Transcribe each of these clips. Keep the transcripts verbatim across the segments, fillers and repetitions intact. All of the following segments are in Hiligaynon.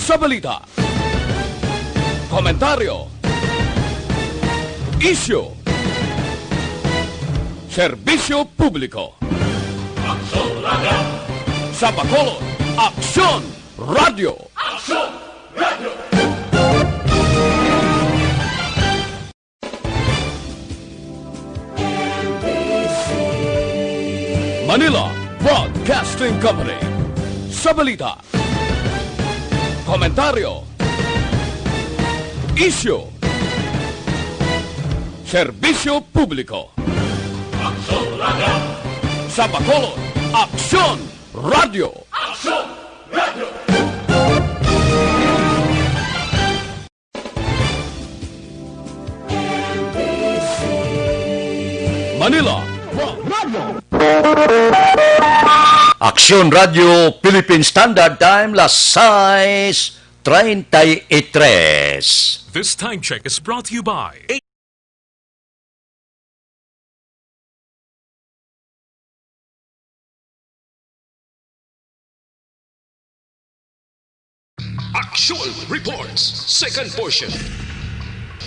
Sa balita, komentaryo, isyu, serbisyo publiko. Aksyon Radio. Sa Bacolod, Aksyon Radio. Aksyon Radio. Manila Broadcasting Company. Sa balita, komentaryo, isyu, serbisyo publiko. Aksyon Radio. Sa Bacolod, Aksyon Radio. Aksyon Radio. Manila, Aksyon Radio Philippine Standard Time, las sais treinta y tres. This time check is brought to you by Aksyon Reports, second portion.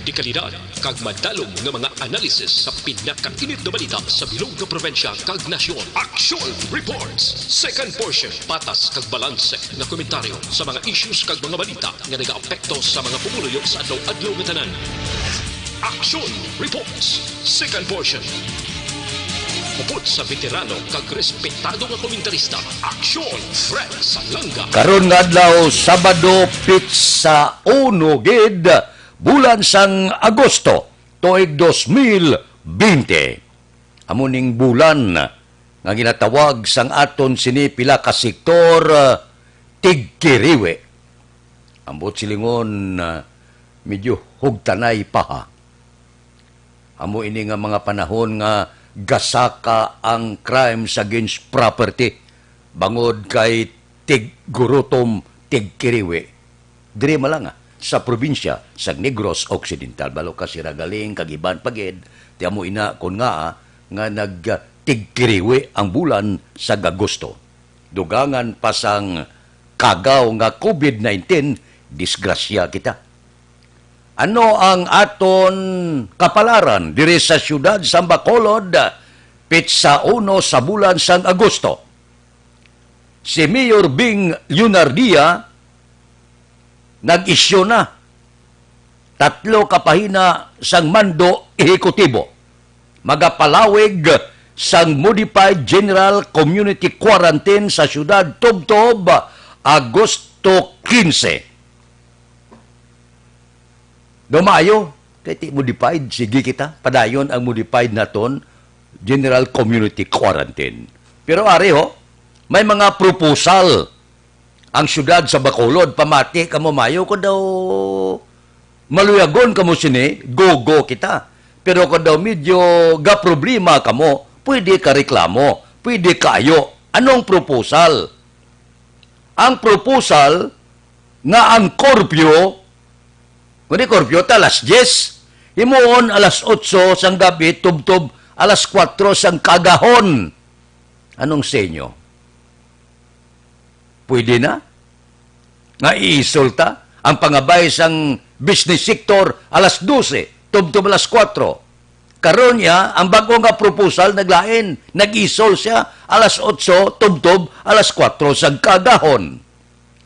Dekalidad kag madalom nga mga analysis sa pinakainit nga balita sa bilog nga probinsya kag nasyon. Aksyon Reports, second portion. Patas kag balanse nga komentaryo sa mga issues kag mga balita nga nagaapekto sa mga pumuluyo sa adlaw-adlaw nga tanan. Aksyon Reports, second portion. Upod sa veterano kag respetado nga komentarista, Aksyon Fred Salanga. Karon nga adlaw, Sabado, pitsa uno gid, bulan sang Agosto, tuig dos mil bente. Amo ning bulan nga ginatawag sang aton sini pila ka sektor, ah, tigkiriwi. Ambot silingon, ah, medyo hugtanay pa, ha. Amo ini nga mga panahon nga gasaka ang crimes against property bangod kay tiggurutom, tigkiriwi. Diri man lang, ah, sa probinsya sa Negros Occidental, balo ka Siragaling, kag iban pa gid, ti amo ina kon nga, ah, nga nag, ah, tigkiriwi ang bulan sa Agosto. Dugangan pa sang kagaw nga COVID nineteen, disgrasya kita. Ano ang aton kapalaran diri sa siyudad sa Bacolod, pitsa uno sa bulan sang Agosto? Si Mayor Bing Leonardia nag-isyu na tatlo ka pahina sang mando ehekutibo. Magapalawig sang Modified General Community Quarantine sa siyudad tubtob Agosto quince. Daw maayo, kay ti modified, sige kita, padayon ang modified naton, General Community Quarantine. Pero ari ho, may mga proposal ang siyudad sa Bacolod, pamati kamo, mayo ko daw maluyagon kamo sini, go-go kita. Pero kung daw medyo ga problema kamo, pwede ka reklamo, pwede ka ayo. Anong proposal? Ang proposal nga ang curfew, kundi curfew ta alas diyes, himuon alas otso sang gabi, tubtob alas kuwatro sang kagahon. Anong sa inyo? Pwede na? Nga iisol ta ang pangabay sang business sector alas dose, tubtob alas kuwatro. Karon niya, ang bag-o nga proposal naglain, nag-isol siya alas otso, tubtob alas kuwatro sang kagahon.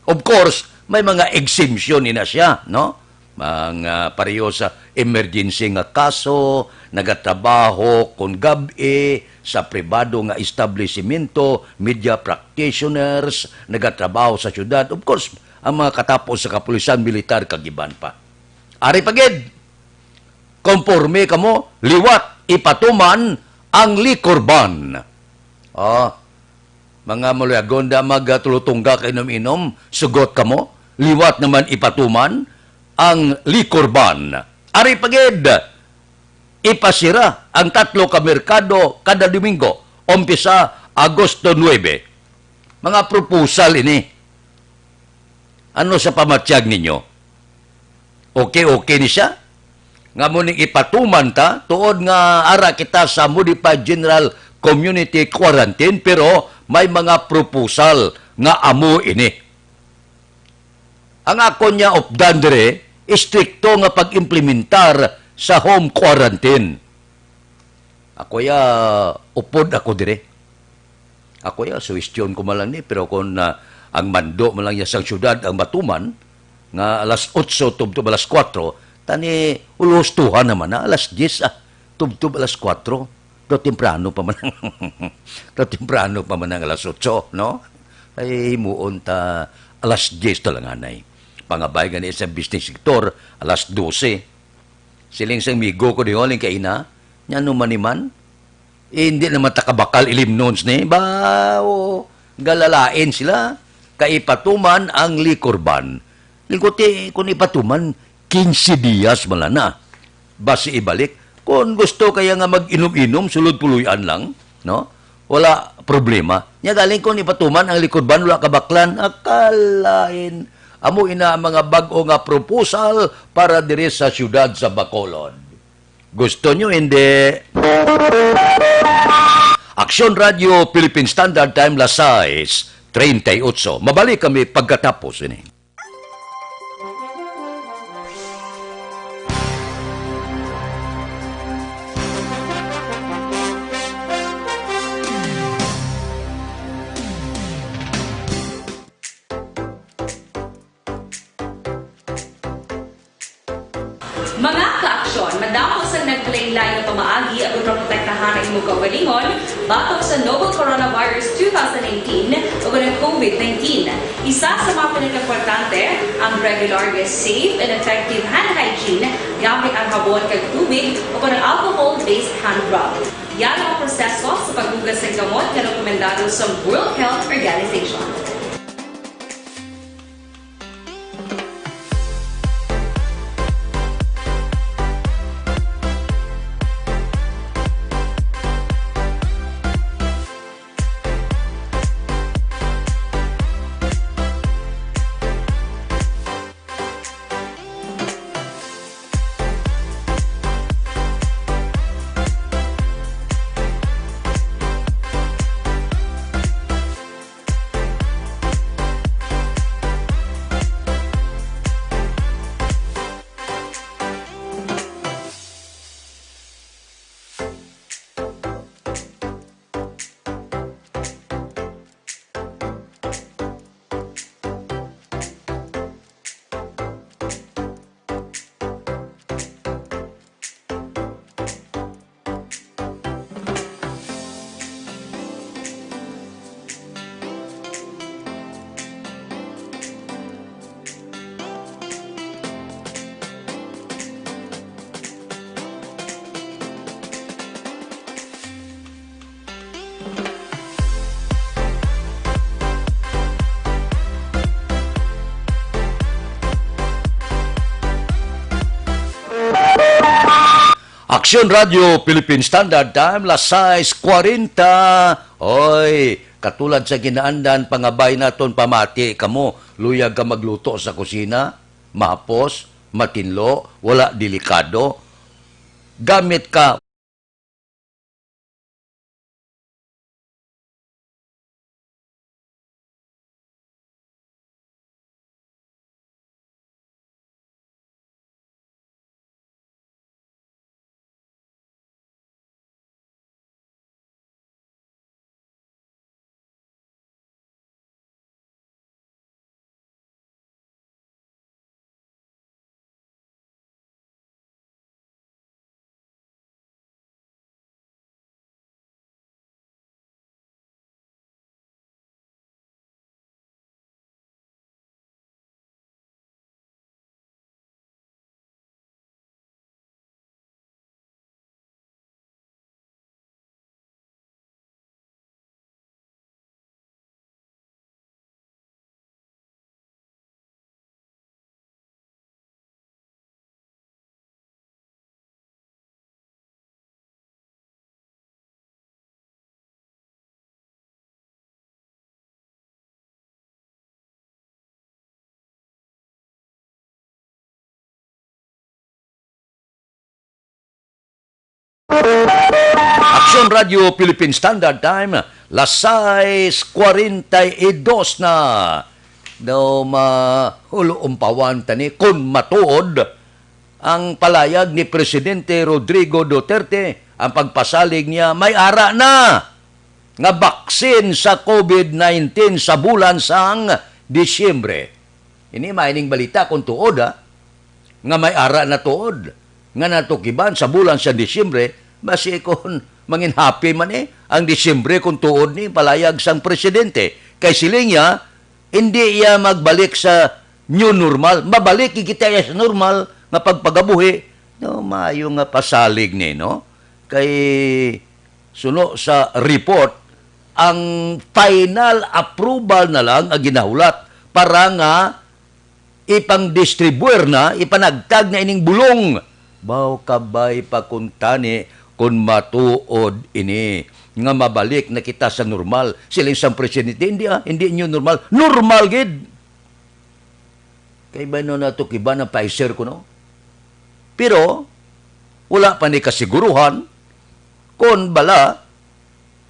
Of course, may mga exemption ni na siya, no? Mga pareho sa emergency nga kaso, nagatrabaho kon gab-i sa pribado nga establisimento, media practitioners, nagatrabaho sa syudad. Of course, ang mga katapo sa kapulisan, militar, kag iban pa. Ari pa gid, konporme kamo, liwat ipatuman ang liquor ban. Oh, mga maluyagon, da magtulutungga ka inom-inom, sugot kamo, liwat naman ipatuman ang liquor ban. Ari pa gid, ipasira ang tatlo ka merkado kada Domingo, umpisa Agosto nuebe. Mga proposal ini. Ano sa pamatyag ninyo? Okay, okay ni siya? Nga mo ning ipatuman ta, tuod nga ara kita sa modified general community quarantine, pero may mga proposal nga amo ini. Ang akon niya updan dire, istrikto nga pag-implementar sa home quarantine. Ako ya, upod ako dire. Ako ya, suwestyon ko man lang ni, pero kung, ah, ang mando man lang niya sang syudad ang matuman, nga alas otso tubtob alas kuwatro, tani ulustuhan naman na, alas diyes, ah, tubtob alas kuwatro. Daw temprano pa man ang, daw temprano pa man ang alas otso, no? Ay, himuon ta alas diyes ta lang anay. Pangabay gani sa business sector, alas dose. Siling sang migo ko diho, ling kaina, nya ano man ni man? Eh, hindi naman ta kabakal ilimnons ni. Ba, o, galalain sila. Kay ipatuman ang liquor ban. Lingkot, eh, kung ipatuman, quince dias man lang na. Basi ibalik. Kung gusto kaya nga mag-inom-inom, sulod puloy-an lang, no? Wala problema. Nya galing kung ipatuman ang liquor ban, wala kabaklan. Akalain. Amo ina ang mga bag-o nga proposal para diri sa siyudad sa Bacolod. Gusto nyo, hindi? Aksyon Radio Philippine Standard Time, las sais treinta y ocho. Mabalik kami pagkatapos ini. Mga ka-aksyon, madamo sang naglain-lain nga pamaagi aron maprotektahan ang imo kaugalingon batok sa novel coronavirus two thousand nineteen o ang COVID nineteen. Isa sa mga pinakaimportante ang regular nga safe and effective hand hygiene gamit ang habon kag tubig o ang alcohol-based hand rub. Yara ang proseso sa paghugas sang kamot nga rekomendado sa World Health Organization. Aksyon Radio Philippine Standard Time, las sais kwarenta. Oy, katulad sa ginaandan, pangabay naton pamati kamo. Luyag ka magluto sa kusina, mahapos, matinlo, wala delikado. Gamit ka. Aksyon Radio Philippine Standard Time, las sais kwarenta y dos na. Daw mahulo-umpawan ta ni kon matuod ang palayag ni Presidente Rodrigo Duterte, ang pagpasalig niya may ara na nga baksin sa covid nineteen sa bulan sang Disyembre. Ini may ning balita kung tuod, ha, nga may ara na tuod nga natukiban sa bulan sa Disyembre, basi kon mangin happy man, eh, ang Disyembre kung tuod ni palayag sang presidente. Kay siling niya, hindi iya magbalik sa new normal. Mabalik kita iya sa normal nga pagpagabuhi. No, maayo nga pasalig ni, no? Kay suno sa report, ang final approval na lang ang ginahulat para nga ipang-distribuer na, ipanagtag na ining bulong. Baw kabay pa kuntani kung matuod ini nga mabalik na kita sa normal. Siling sang presidente, "Hindi, ah, hindi new normal. Normal gid." Kay bano natukiban ang Pfizer kuno? Pero wala pa ni kasiguruhan kon bala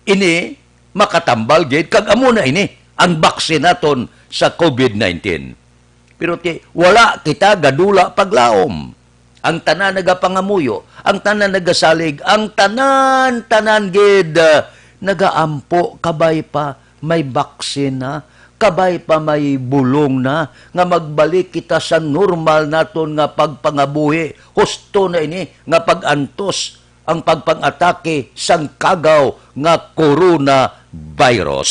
ini makatambal gid, kag amo na ini ang baksin naton sa covid nineteen. Pero ti, wala kita gadula paglaom. Ang tanan nagapangamuyo, ang tanan nagasalig, ang tanan, tanan gid, ah, nagaampo, kabay pa may baksin na, kabay pa may bulong na, nga magbalik kita sa normal naton nga pagpangabuhi. Husto na ini nga pag-antos ang pagpang-atake sang kagaw nga coronavirus.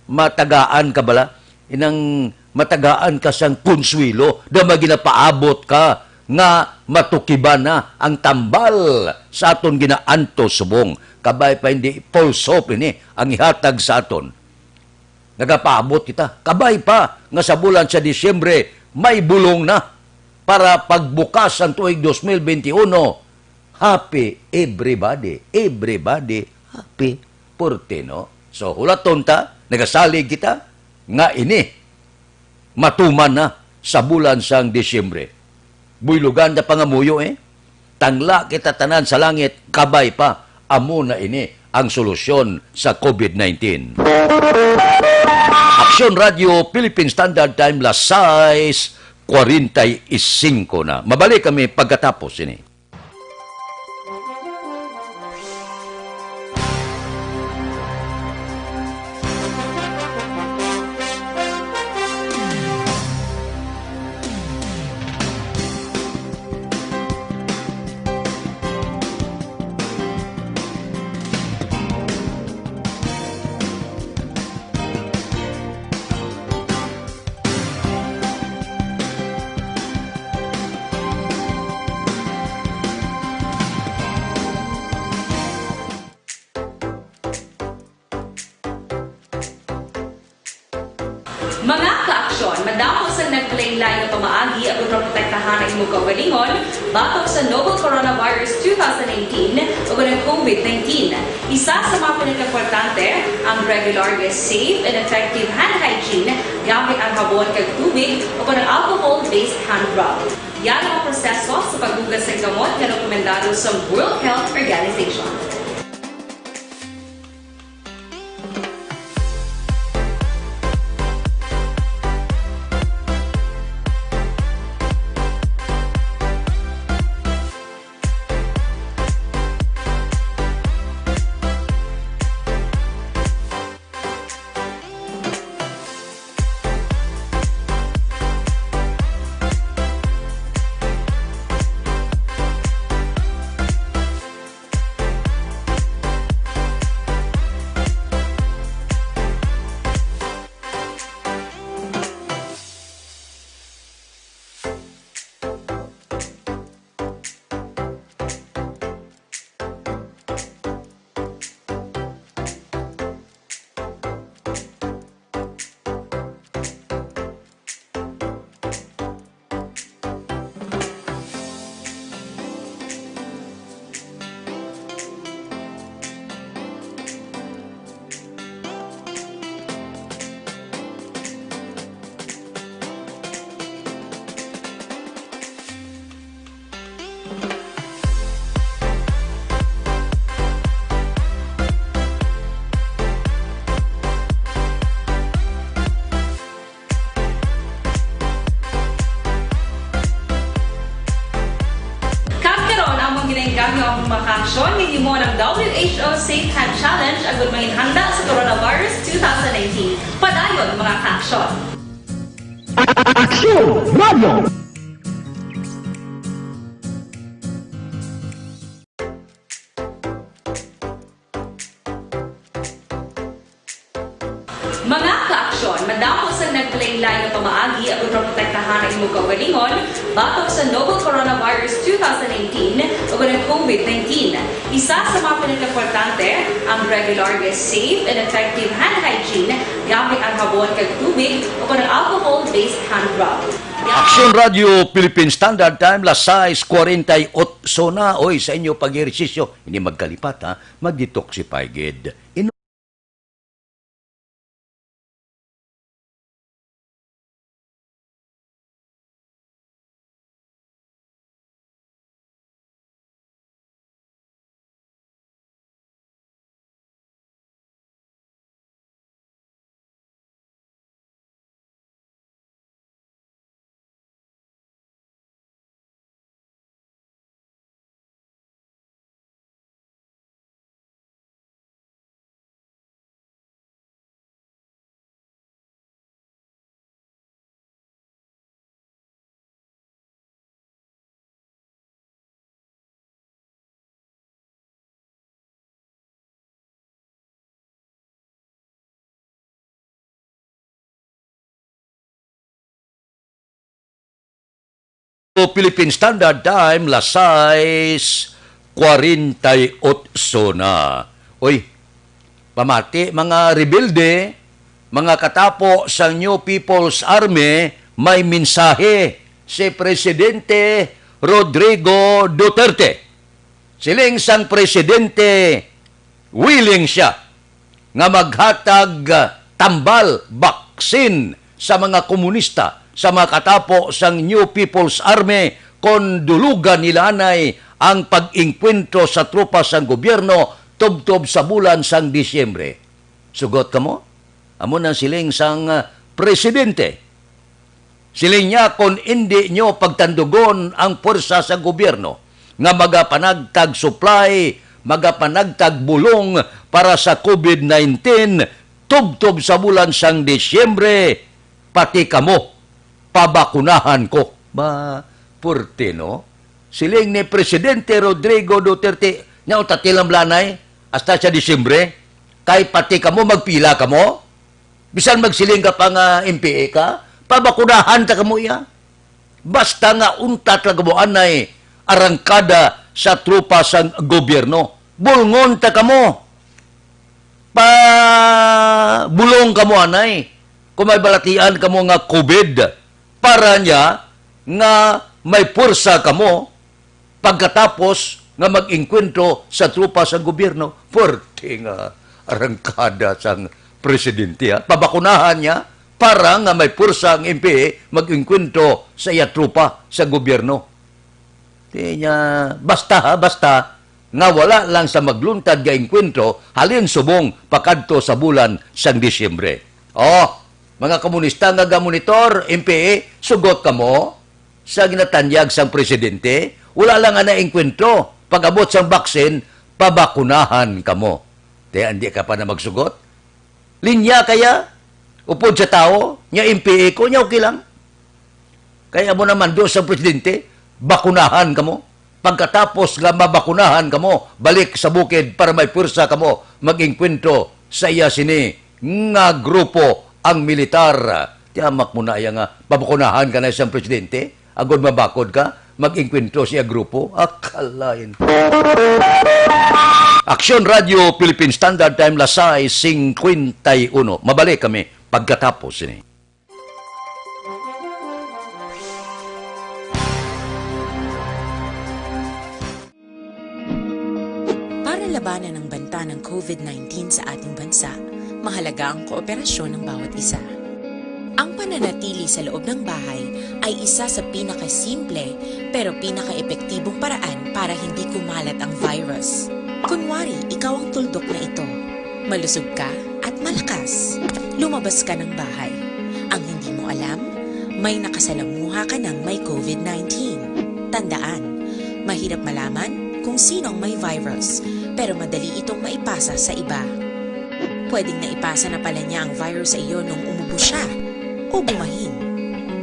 Matagaan ka bala? Inang matagaan ka sang konsuwelo, daw may ginapaabot ka nga matukiban na ang tambal sa aton ginaantos subong. Kabay pa hindi false hope ini ang ihatag sa aton. Nagapaabot kita. Kabay pa nga sa bulan sa Disyembre, may bulong na para pagbukas ang tuig dos mil benti uno. Happy everybody. Everybody happy. Purti, no? So, hulaton ta, nagasalig kita, nga ini matuman na sa bulan sang Disyembre. Buylogan ta pangamuyo, eh. Tangla kita tanan sa langit, kabay pa. Amo na ini ang solusyon sa covid nineteen. Aksyon Radio, Philippine Standard Time, las sais cuarenta y cinco na. Mabalik kami pagkatapos ini. Mga kaaksyon, madamo sang naglain-lain nga pamaagi agud maprotektahan ang imo kaugalingon batok sa novel coronavirus two thousand nineteen ug ang covid nineteen. Isa sa mga pinakaimportante, ang regular nga safe and effective hand hygiene gamit ang habon kag tubig o kon ang alcohol-based hand rub. Yara ang proseso sa paghugas sang kamot nga rekomendado sa World Health Organization. Mga kaaksyon, hinimo ang W H O Safe Hand Challenge agud manginhanda sa coronavirus two thousand nineteen. Padayon, mga kaaksyon. Aksyon Radio! Mga kaaksyon, madamo sang naglain-lain nga pamaagi agud maprotektahan ang imong kaugalingon batok sa novel coronavirus two thousand nineteen ug ang COVID nineteen. Isa sa mga pinakaimportante, ang regular nga safe and effective hand hygiene gamit ang habon kag tubig o kon ang alcohol-based hand rub. Aksyon Radio Philippine Standard Time, las sais kwarenta y otso na. Oy, sa inyo pag-ehersisyo, hindi magkalipat, ha? Mag-detoxify gid. Philippine Standard Time, las sais kwarenta y otso na. Uy, pamati, mga rebelde, mga katapo sang New People's Army, may mensahe si Presidente Rodrigo Duterte. Siling sang presidente, willing sia nga maghatag, ah, tambal, baksin sa mga komunista, sa mga katapo sang New People's Army, kon dulugan nila anay ang pag-engkwentro sa tropa sang gobyerno tubtob sa bulan sang Disyembre. Sugot kamo? Amo nang siling sang, ah, presidente. Siling niya, "Kon indi nyo pagtandugon ang puwersa sa gobyerno nga magapanagtag supply, magapanagtag bulong para sa COVID nineteen, tubtob sa bulan sang Disyembre, pati kamo, pabakunahan ko." Ba, purte, no? Siling ni Presidente Rodrigo Duterte, "Nya, utati lang blanay, hasta sa Disyembre, kay pati kamo, magpila kamo." Bisan magsiling ka pa nga M P A ka, pabakunahan ta kamo iya. Basta nga untat lang kamo anay arangkada sa tropa sang gobyerno. Bulngon ta kamo. Pabulong kamo anay. Kung may balatian kamo nga COVID, para niya nga may pwersa kamo, pagkatapos nga mag-engkwentro sa tropa sang gobyerno, pwerte nga arangkada sang presidente, ha? Pabakunahan niya para nga may pwersa ang M P A mag-engkwentro sa iya tropa sa gobyerno. Di niya, basta, ha, basta nga wala lang sa magluntad nga engkwentro halin subong pakadto sa bulan sang Disyembre. Oh, mga komunista nga gamonitor, M P A, sugot kamo. Sa ginatanyag sang presidente, wala lang nga naengkwentro. Pag-abot sang baksin, pabakunahan kamo. Ti, indi ka pa na magsugot? Linya kaya? Upod sa tawo, nya M P A ko, nya okay lang. Kaya amo naman do sang presidente, bakunahan kamo. Pagkatapos nga mabakunahan kamo, balik sa bukid para may pwersa kamo mag-engkwentro sa iya sini nga grupo ang militar. Tiamak mo na iya nga pabakunahan ka na sang presidente, agod mabakod ka, mag-engkwentro sa iya grupo. Akalain. Aksyon Radio Philippine Standard Time, las sais singkwenta y uno. Mabalik kami pagkatapos sini. Para labanan ang banta ng COVID nineteen sa ating bansa, mahalaga ang kooperasyon ng bawat isa. Ang pananatili sa loob ng bahay ay isa sa pinakasimple pero pinakaepektibong paraan para hindi kumalat ang virus. Kunwari, ikaw ang tuldok na ito. Malusog ka at malakas. Lumabas ka ng bahay. Ang hindi mo alam, may nakasalamuha ka ng may COVID nineteen. Tandaan, mahirap malaman kung sino ang may virus, pero madali itong maipasa sa iba. Pwedeng naipasa na pala niya ang virus sa iyo nung umubo siya o bumahin.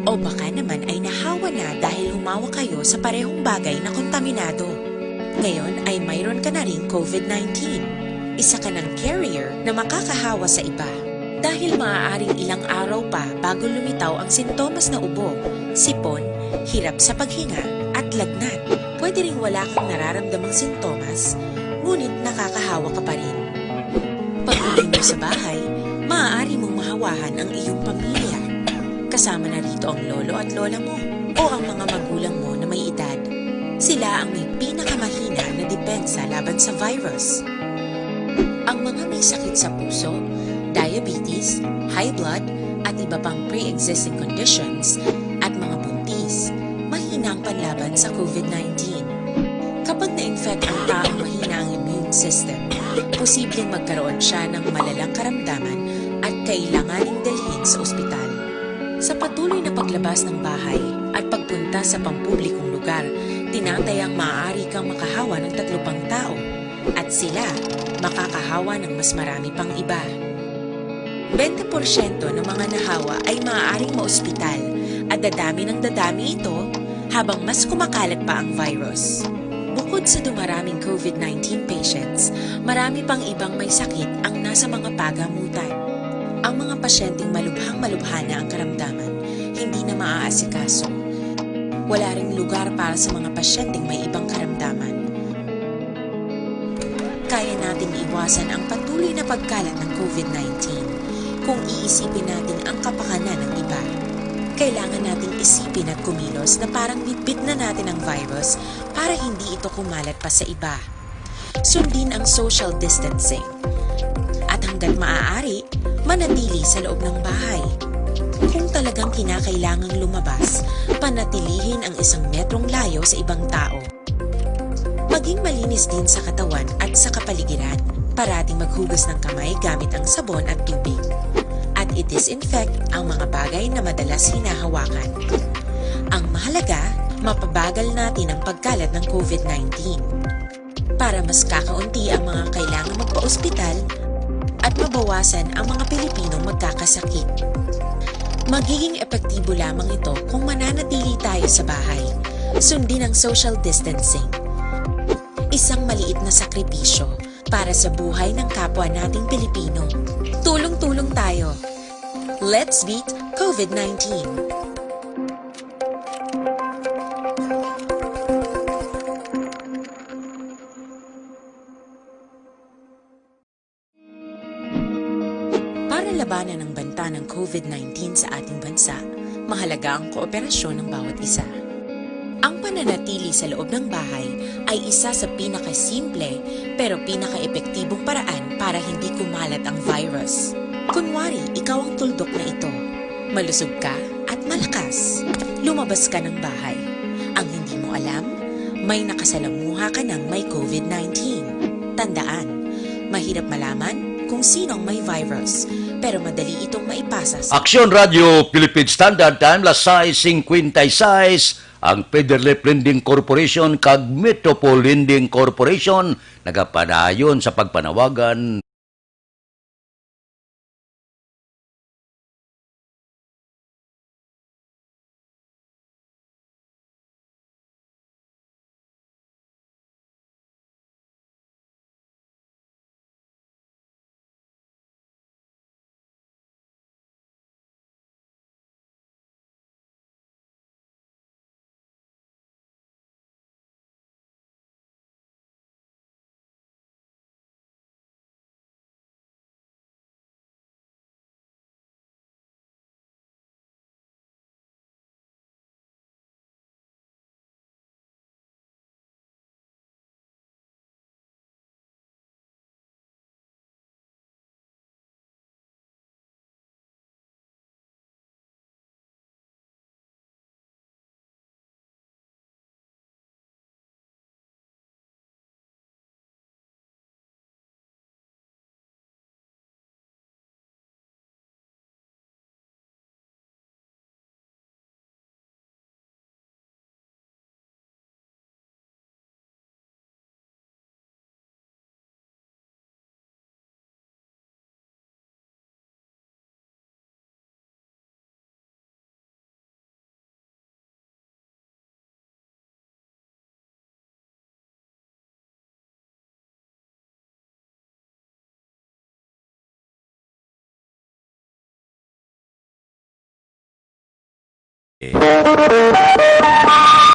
O baka naman ay nahawa na dahil humawak kayo sa parehong bagay na kontaminado. Ngayon ay mayroon ka na ring covid nineteen. Isa ka ng carrier na makakahawa sa iba. Dahil maaaring ilang araw pa bago lumitaw ang sintomas na ubo, sipon, hirap sa paghinga, at lagnat. Pwede ring wala kang nararamdamang sintomas, ngunit nakakahawa ka pa rin. Pag-uwi mo sa bahay, maaari mong mahawahan ang iyong pamilya. Kasama na rito ang lolo at lola mo o ang mga magulang mo na may edad. Sila ang may pinakamahina na depensa laban sa virus. Ang mga may sakit sa puso, diabetes, high blood, at iba pang pre-existing conditions, at mga buntis, mahina ang panlaban sa covid nineteen. Kapag na-infect ang taong mahina ang immune system, posibleng magkaroon siya ng malalang karamdaman at kailanganing dalhin sa ospital. Sa patuloy na paglabas ng bahay at pagpunta sa pampublikong lugar, tinatayang maaari kang makahawa ng tatlo pang tao at sila makakahawa ng mas marami pang iba. Bente porsyento ng mga nahawa ay maaaring maospital at dadami ng dadami ito habang mas kumakalat pa ang virus. Bukod sa dumaraming covid nineteen patients, marami pang ibang may sakit ang nasa mga pagamutan. Ang mga pasyenteng malubhang-malubha na ang karamdaman, hindi na maaasikaso. Wala ring lugar para sa mga pasyenteng may ibang karamdaman. Kaya nating iwasan ang patuloy na pagkalat ng covid nineteen kung iisipin natin ang kapakanan ng iba. Kailangan nating isipin at kumilos na parang bitbit na natin ang virus para hindi ito kumalat pa sa iba. Sundin ang social distancing. At hanggat maaari, manatili sa loob ng bahay. Kung talagang kinakailangang lumabas, panatilihin ang isang metrong layo sa ibang tao. Maging malinis din sa katawan at sa kapaligiran. Parating maghugas ng kamay gamit ang sabon at tubig. At i-disinfect ang mga bagay na madalas hinahawakan. Ang mahalaga, mapabagal natin ang pagkalat ng covid nineteen. Para mas kakaunti ang mga kailangang magpa-ospital at mabawasan ang mga Pilipinong magkakasakit. Magiging epektibo lamang ito kung mananatili tayo sa bahay. Sundin ang social distancing. Isang maliit na sakripisyo para sa buhay ng kapwa nating Pilipino. Tulong-tulong tayo. Let's beat covid nineteen. Para labanan ang banta ng covid nineteen sa ating bansa, mahalaga ang kooperasyon ng bawat isa. Ang pananatili sa loob ng bahay ay isa sa pinakasimple pero pinakaepektibong paraan para hindi kumalat ang virus. Kunwari, ikaw ang tuldok na ito. Malusog ka at malakas. Lumabas ka ng bahay. Ang hindi mo alam, may nakasalamuha ka ng may covid nineteen. Tandaan, mahirap malaman kung sino ang may virus, pero madali itong maipasa sa Aksyon Radio Philippine Standard Time, las sais cincuenta y seis, ang Federal Lending Corporation kag Metropole Lending Corporation nagapadayon sa pagpanawagan.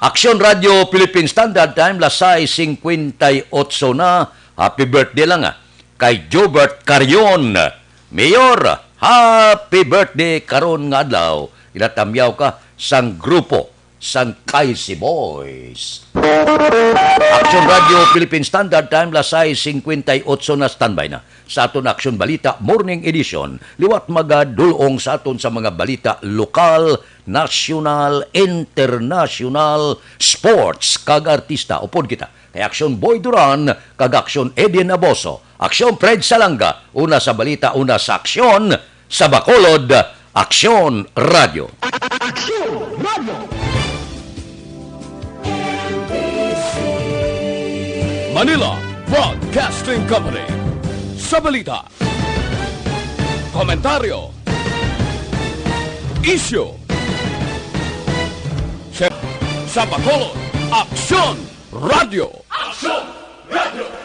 Aksyon Radio Philippine Standard Time, las sais singkwenta y otso na. Happy birthday lang, ah, kay Jobert Carion. Mayor, happy birthday karon nga adlaw. Ginatamyaw ka sang grupo sang Kaisi Boys. Aksyon Radio Philippine Standard Time, las sais singkwenta y otso na, standby na sa aton Aksyon Balita Morning Edition. Liwat magadulong sa aton sa mga balita lokal, nasyonal, internasyonal, sports, kag artista. Upod kita kay Aksyon Boy Duran kag Aksyon Edin Aboso. Aksyon Fred Salanga, una sa balita, una sa aksyon, sa Bacolod, Aksyon Radio. Aksyon Radio. Manila Broadcasting Company. Sa balita, komentaryo, isyu, sa, sa Bacolod, Aksyon Radio. Aksyon Radio.